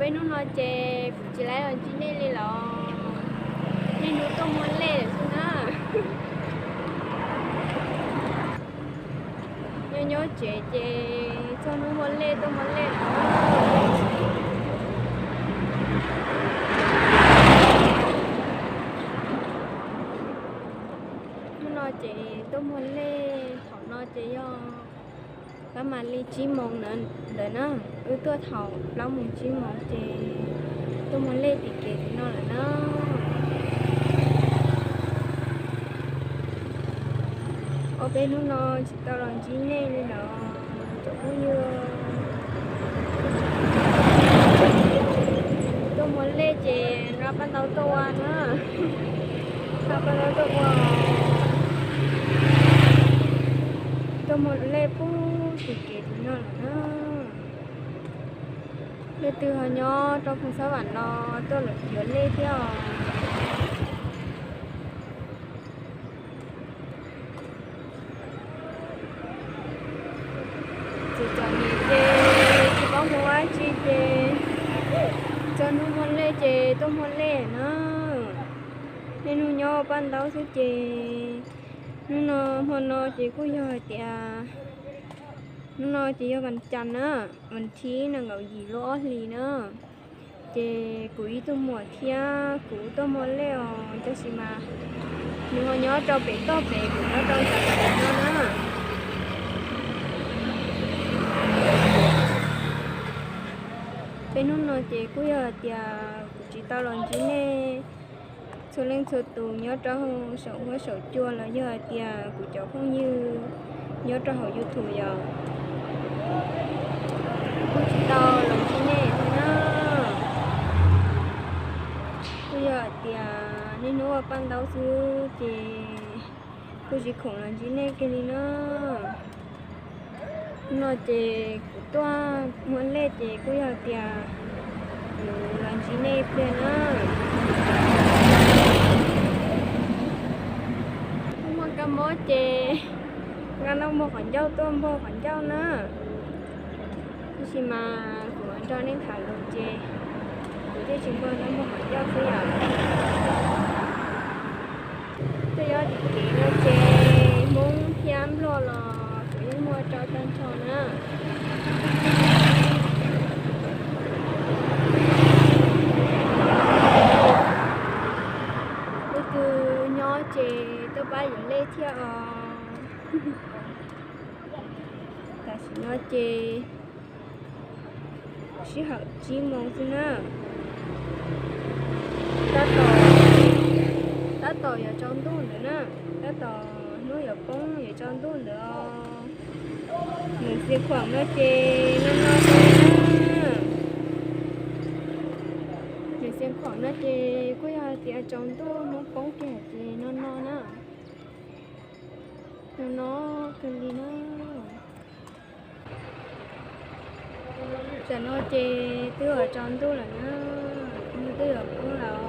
Hnub no ces kuv tsis laib los ntsib nej li los, niaj hnub tuaj muag lej lawm xwb na. Nyob nyob tsev ces txog hnub muag lej tuaj muag lej lawm. Hnub no ces tuaj muag lej, thaum no ces yog pab mam li tsib moos ntawd na. Wb tuaj thaum plaub moos tsib moos ces tuaj muag lej tim kev tim no lawm na. Ob peb hnub no tsis tau los ntsib nej li los cov phooj ywg. Tuaj muag lej ces nrog pab ntau tuaj ua na. Nrog pab ntau tuaj ua. Tuaj muag lej pub tim kev tim no lawm na. Leej twg ho nyob rau Phoos Xab Vam no tuaj yuav lej thiab os. Txom txom nyem ces tsis paub mus ua dab tsi ces txog hnub muag lej ces tuaj muag lej na. Niaj hnub nyob pab ntau xwb ces hnub no, hmo no ces kuj yog hais tias, hnub no ces yog vas cas na, vas thib nees nkaum yim lub ob hlis na. Ces kuv ib tug muam thiab kuv tuaj muag lej os, tab sis mas nws ho nyob rau pem toj pem, kuv nyob rau nram no na. Peb hnub no ces kuj yog hais tias kuv tsis tau los ntsib nej txhua leej txhua tus nyob rau saum huab saum cua los yog hais tias kuv cov phooj ywg nyob rau hauv YouTube yom, kuj tsis tau los ntsib nej thiab na. Kuj yog hais tias niaj hnub ua paj ntaub xwb ces kuj tsis khoom los ntsib nej kiag li na. Hnub no ces kuv tuaj muag lej ces kuj yog tias kuv los ntsib nej pliag na. Muaj kab mob ces nqa noj npog qhov ncauj tuaj npog qhov ncauj na. Tab sis mas kuv nrog nej tham lus ces kuv thiaj tsis npog noj npog qhov ncauj xwb yom. Tuaj nyob tim kev no ces Hmoob thiab Nplog los kuv yeej muaj rau tag nrho na. Leej twg nyob ces tuaj pab yuav lej thiab os. Tam sim no ces sij hawm tsib moos xwb na. Tab tom, tab tom yuav tsaus ntuj ntawd na, tab tom hnub yuav poob yuav tsaus ntuj ntawd os. Nws xiav khuam no ces no no na. Nws xiav khuam no ces kuj yog hais tias tsaus ntuj hnub poob kiag ces no no na. No no kawg li na. Tam no ces twb yuav tsaus ntuj lawm na, ntuj twb yuav poob lawm.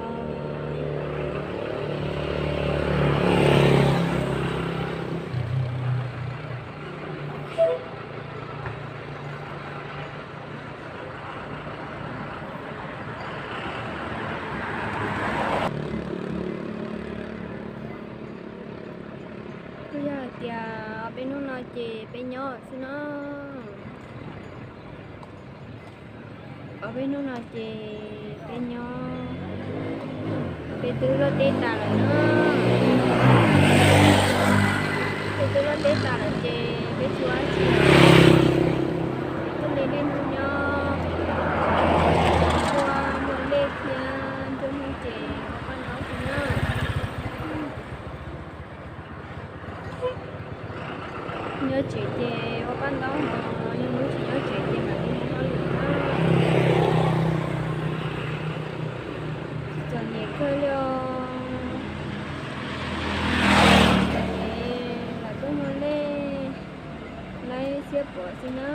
Kuj yog hais tias ob peb hnub no ces peb nyob xwb na. Ob peb hnub no ces peb nyob, peb twb luaj teb tas lawm na. Peb twb luaj teb tas lawm ces peb tsis ua dab tsi, peb thiaj li niaj hnub nyob ua muag lej thiab ncuab hnub ces ua paj ntaub xwb na. Nyob tsev ces ua paj ntaub, ho niaj hnub tsis nyob tsev ces mam li mus hauj lwm na. Txom nyem kawg li os. Txom nyem lam tuaj muag lej, laib xiab puav xwb na.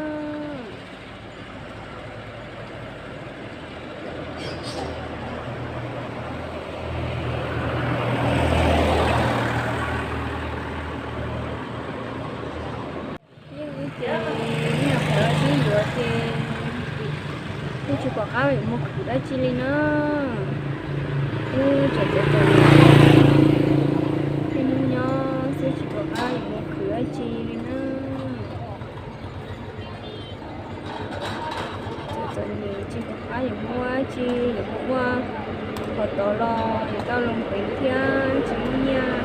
Yeej ib ces ib nyuag sawv sib yuav ces kuj tsis pom qab yuav mus khwv dab tsi li na. Wb tseem txom txom nyem, niaj hnub nyob xwb tsis pom qab yuav mus khwv dab tsi li na. Txom txom nyem tsis pom qab yuav mus ua dab tsi, yuav mus ua qhov tod los yuav tau los peev thiab tsis muaj nyiaj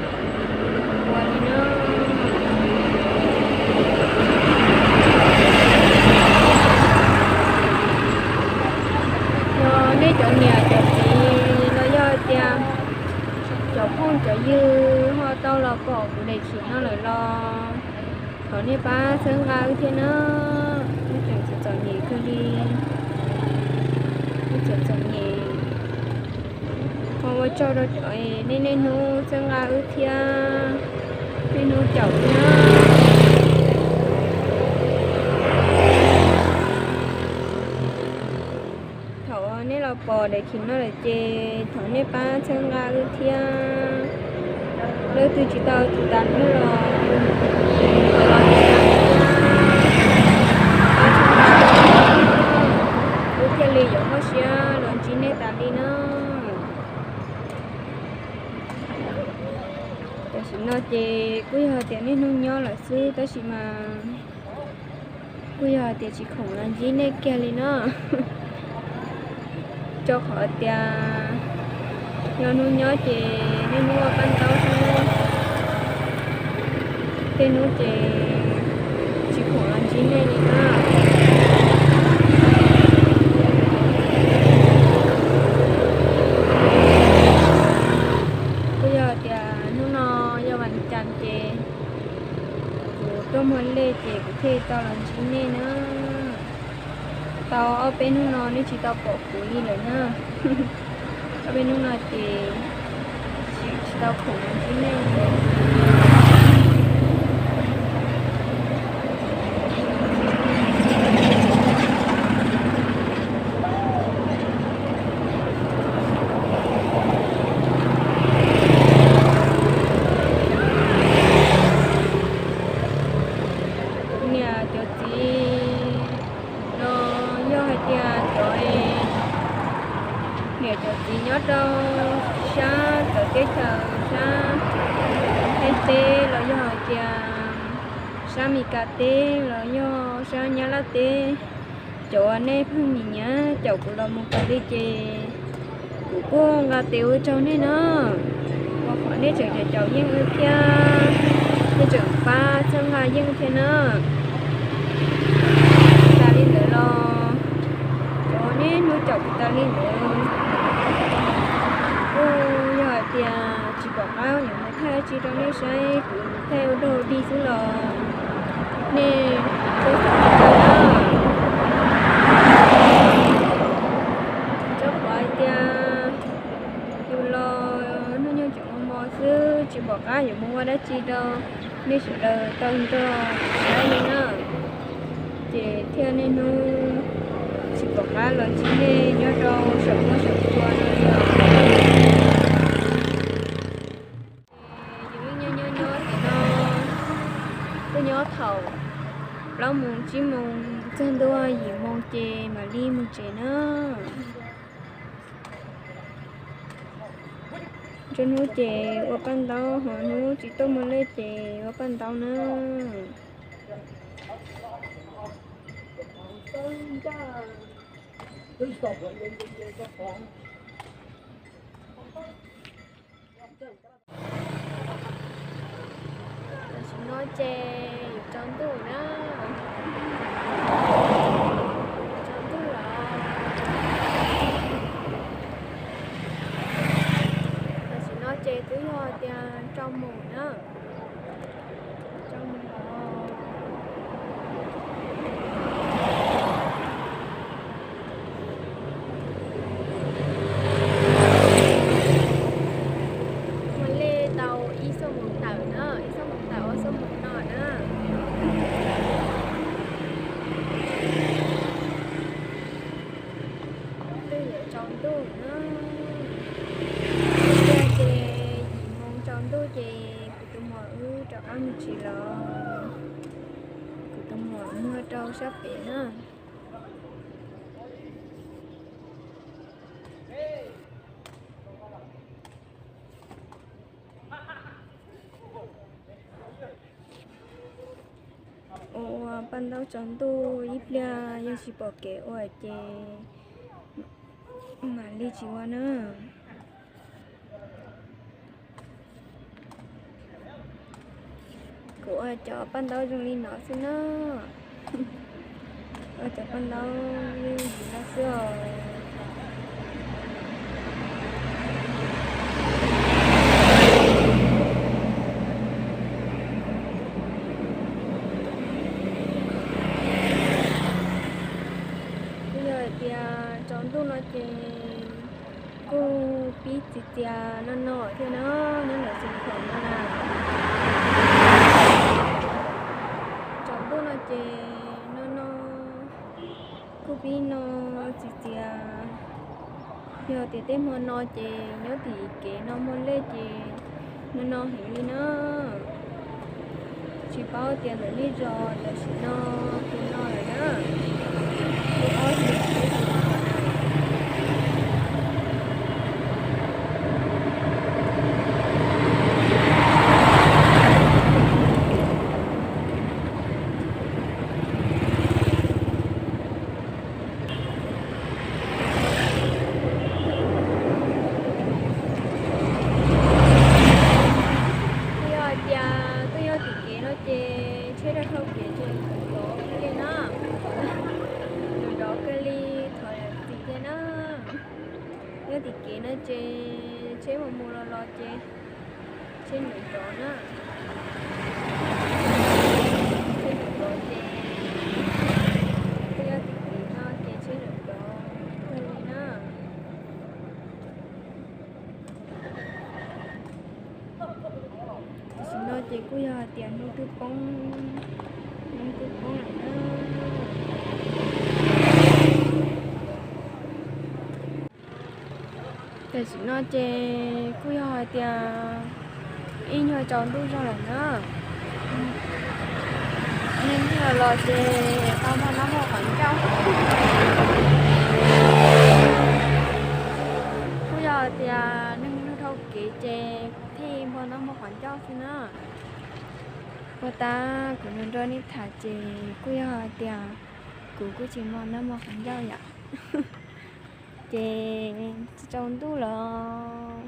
ua li na. Yog nej cov niam cov txiv los yog tias cov phooj cov ywg ho tau los pom kuv daim khiv no lawm los thov nej pab txhawb nqa wb thiab na. Wb tseem txom txom nyem kawg li, wb tseem txom nyem. Ho ua tsaug rau cov nej niaj hnub txhawb nqa wb thiab niaj hnub caum wb na. Thaum nej los pom daim khiv no lawm ces thov nej pab txhawb nqa wb thiab. Leej twg tsis tau tiv tas wb los, los tiv tas wb thiab, wb thiaj li yuav muaj siab los ntsib nej tas li na. Tam sim no ces kuj yog tias niaj hnub nyob lawm xwb tab sis mas kuj yog tias tsis khoom los ntsib nej kiag li na. Rau qhov tias yog hnub nyob ces niaj hnub ua paj ntaub xwb, tej hnub ces tsis khoom los ntsib nej li na. Kuj yog tias hnub no yog vas cas ces kuv tuaj muag lej ces kuv thiaj tau los ntsib nej na. Tau ob peb hnub no nej tsis tau pom kuv li lawm na. Ob peb hnub no ces tsis tau khoom los ntsib nej li. Cov niam cov txiv los yog hais tias cov niam cov txiv nyob rau sab txawv teb chaws, sab Thaib teb los yog hais tias sab Mes Kas teb los yog sab Nyab Laj teb, cov uas nej pheej nyiam nyiam caum kuv los mus tas li ces kuv kuj nqa tes ua tsaug nej na. Ua qhov nej tseem caum caum yeej wb thiab, nej tseem pab txhawb nqa yeej thiab na. Tas li ntawd los cov niaj hnub caum kuv tas li ntawd kuj yog hais tias tsis pom qab yuav mus thaij dab tsi rau nej saib, kuv thaij ua dog dig xwb los nej txhob xav li cas na. Rau qhov hais tias yus los hnub nyoog tseem mos mos xwb tsis pom qab yuav mus ua dab tsi rau nej sawv daws tau nrog saib li na. Ces thiaj niaj hnub tsis pom qab los ntsib nej nyob rau saum huab saum cua no li os. Ces yus yeej nyob nyob nyob tim no, kuj nyob thaum plaub moos tsib moos txog ntua yim moos ces mam li mus tsev na. Nruab hnub ces ua paj ntaub, hmo hnub tsis tuaj muag lej ces ua paj ntaub na. Tam sim no ces yuav tsaus ntuj na, tsaus ntuj lawm. Tam sim no ces twb yog tias rau moos na, rau moos lawm. Muag lej tau ib xuab moos tawm na, ib xuab moos tawm ob xuab moos no na. Twb yuav tsaus ntuj na, twb yog ces yim moos tsaus ntuj ces kuv tus muam wb rov qab mus tsev lawm. Kuv tus muam muag rau sab pem na. Ua paj ntaub tsaus ntuj ib pliag yeej tsis pom kev ua ces mam li tsis ua na. Kuv ua cov paj ntaub zoo li no xwb na. Ua cov paj ntaub li no xwb os. Kuj yog hais tias tsaus ntuj no ces kuj pib txias txias no no thiab na, nyob ntawm xeev khaum no na. Tsaus ntuj no ces no no kuj pib no txias txias. Yog tias tej hmo no ces nyob tim kev no muaj lej ces no no heev li na. Tsis paub tias ntawm nej zos tam sim no tus no lawm na. Kuj ob hlis peb hlis no lawm na. Kuj yog hais tias tuaj yog tim kev no ces tsheb rau hauv kev ces nrov kawg li na. Nrov kawg li, thov zam txim thiab na. Yog tim kev no ces tsheb mus mus los los ces tsheb nrov nrov na. Tsheb nrov nrov ces, twb yog tim kev no ces tsheb nrov nrov kawg li na. Tam sim no ces kuj yog hais tias hnub twb poob, hnub twb poob lawm na. Tam sim no ces kuj yog hais tias ib nyuag tsaus ntuj zog lawm na. Neeg los los ces tau npog noj muag qhov ncauj. Kuj yog hais tias neeg dhau kev ces thiaj npog noj muag qhov ncauj xwb na. Puag ta kuv nrog nej tham ces kuj yog hais tias kuv kuj tsis npog noj muag qhov ncauj yom. Ces tsaus ntuj los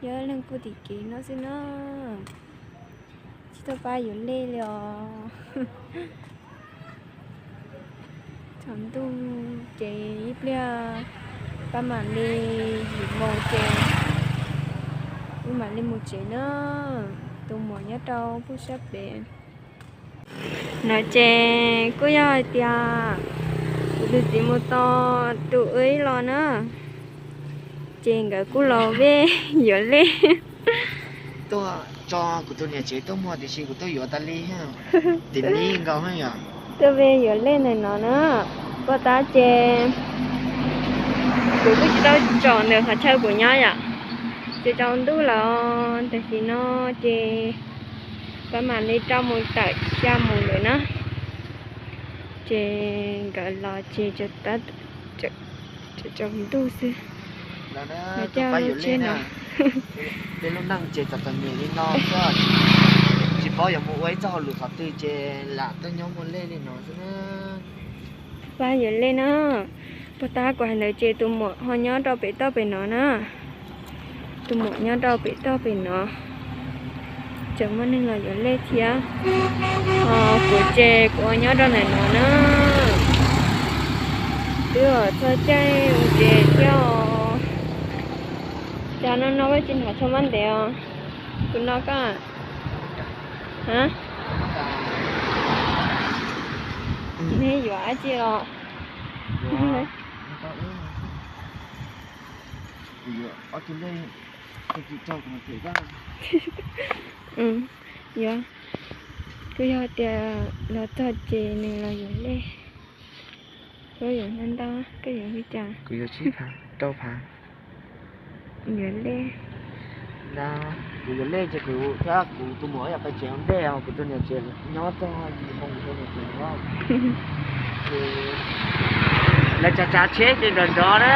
yog leej pug tim kev no xwb na. Tsis tau pab yuav lej li os. Tsaus ntuj ces ib pliag pab mam li yim moos ces wb mam li mus tsev na. Tus muam nyob rau pug sab pem no ces kuj yog hais tias kuv tus txiv mus tos tus wb los na, ces nkawd kuj los vej yuav lej. Tuaj tso kuv tus niam tsev tuaj muag tiam sis kuv tuaj yuav tas li, tim li nkaus yom. Tuaj vej yuav lej ntawm no na, puag ta ces kuv kuj tsis tau tsom ntawm qhov chaw kuv nyob yom, ces tsaus ntuj lawm tam sim no ces pab mam li rau mus tawm xya mus lawm na. Ces nkawd los ces tsaus ntuj xwb. Lawv coj lub tsheb no. Tej lub neej ces txom txom nyem li no xwb, tsis paub yuav mus ua ib txoj hauj lwm qhov twg ces lam tuaj nyob muag lej li no xwb na. Pab yuav lej na. Puag ta kuv hais ntawd ces tus muam ho nyob rau pem toj pem no na. Tus muam nyob rau pem toj pem no, tseem muaj neeg los yuav lej thiab. Ho kuv ces kuv ua nyob rau ntawm no na. Twb txog caij mus tsev thiab os. Cas no no koj tsis nrog tshua mab ntev os? Kuv no koj. Neb yuav dab tsi los? Yuav, kuj yog tias los txog ces nws los yuav lej. Koj yuav ntau ntau, koj yuav li cas? Kuv yuav tsib phav, rau phav. Yuav lej. Kuv yuav lej ces kuv thiab kuv tus muam yog pais tsev ua ntej, kuv tus niam tsev nyob txog yim moo kuv tus niam tsev nyob. Lawv tsav tsav tsheb ces nrov nrov na,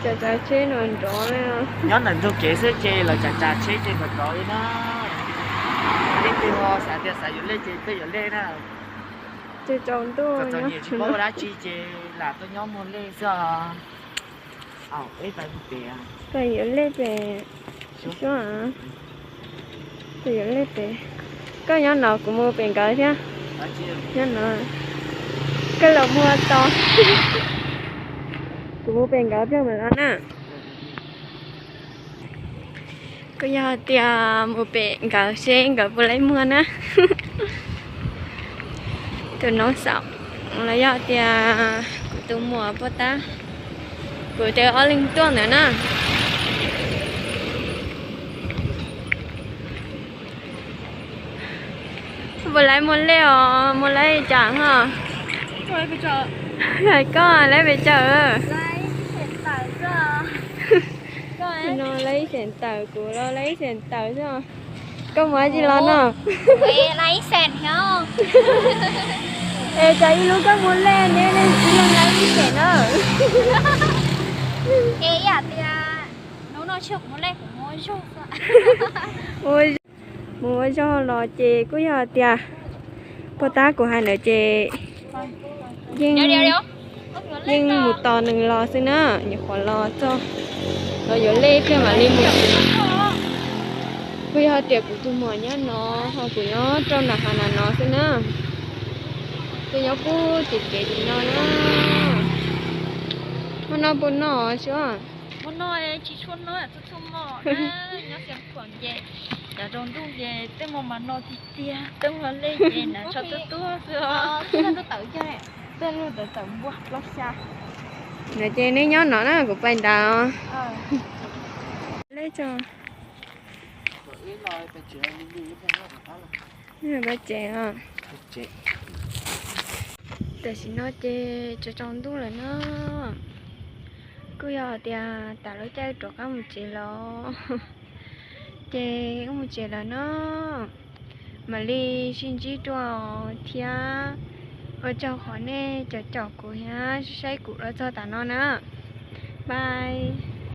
tsav tsav tsheb nrov nrov na. Nyob ntawm ntug kev xwb ces lawv tsav tsav tsheb ces nrov nrov li na. Leej twg ho xav tias xav yuav lej ces peb yuav lej na. Tsaus ntuj, txom nyem tsis paub ua dab tsi ces lam tuaj nyob muag lej xwb os. Peb yuav lej pem, peb yuav lej pem. Koj nyob no kuv mus pem nkawd thiab. Nyob no, koj los muag tos. Kuv mus pem nkawd pliag mam los na. Kuj yog tias mus pem nkawd seb nkawd puas laib muag na. Tus nob xaum los yog tias kuv tus muam puag ta, kuv cov ob leeg tuaj ntawd na. Puas laib muag lej os, muag laib li cas ho? Hais koj laib pes tsawg? No laib ib xees tawm, kuv los laib ib xees tawm xwb. Koj mus dab tsi los no? Es tsam ib lub koj mus lej ne, ib leeg laib ib xees na. Mus ua zog los ces kuj yog tias puag ta kuv hais ntawd ces yeej, yeej mus tos nws los xwb na, nyuam qhuav los txog los yuav lej pliag mam li mus. Kuj yog tias kuv tus muam nyob no, ho kuv nyob rau nram hav na no xwb na. Kuv nyob pub tim kev tim no na. Hmo no puas noj tsis? Tsis tshua noj, txhua txhua hmo nyob Xeev Khuam ces yav tsaus ntuj ces tej hmo mas no tiag tiag, tej hmo lej ces hnav tsho tuaj tuaj xwb os. Tej lub tawv tawm npua plaub xya. Ntawd ces neb nyob no na, kuv pais ntawd. Lej tso. Pab tsev os. Tam sim no ces tsaus tsaus ntuj lawm na. Kuj yog tias tas lub caij rov qab mus tsev los, ces wb mus tsev lawm na. Mam li sib ntsib dua thiab. Ua tsaug qhov nej caum caum kuv thiab saib kuv los txog tas no na. Bye.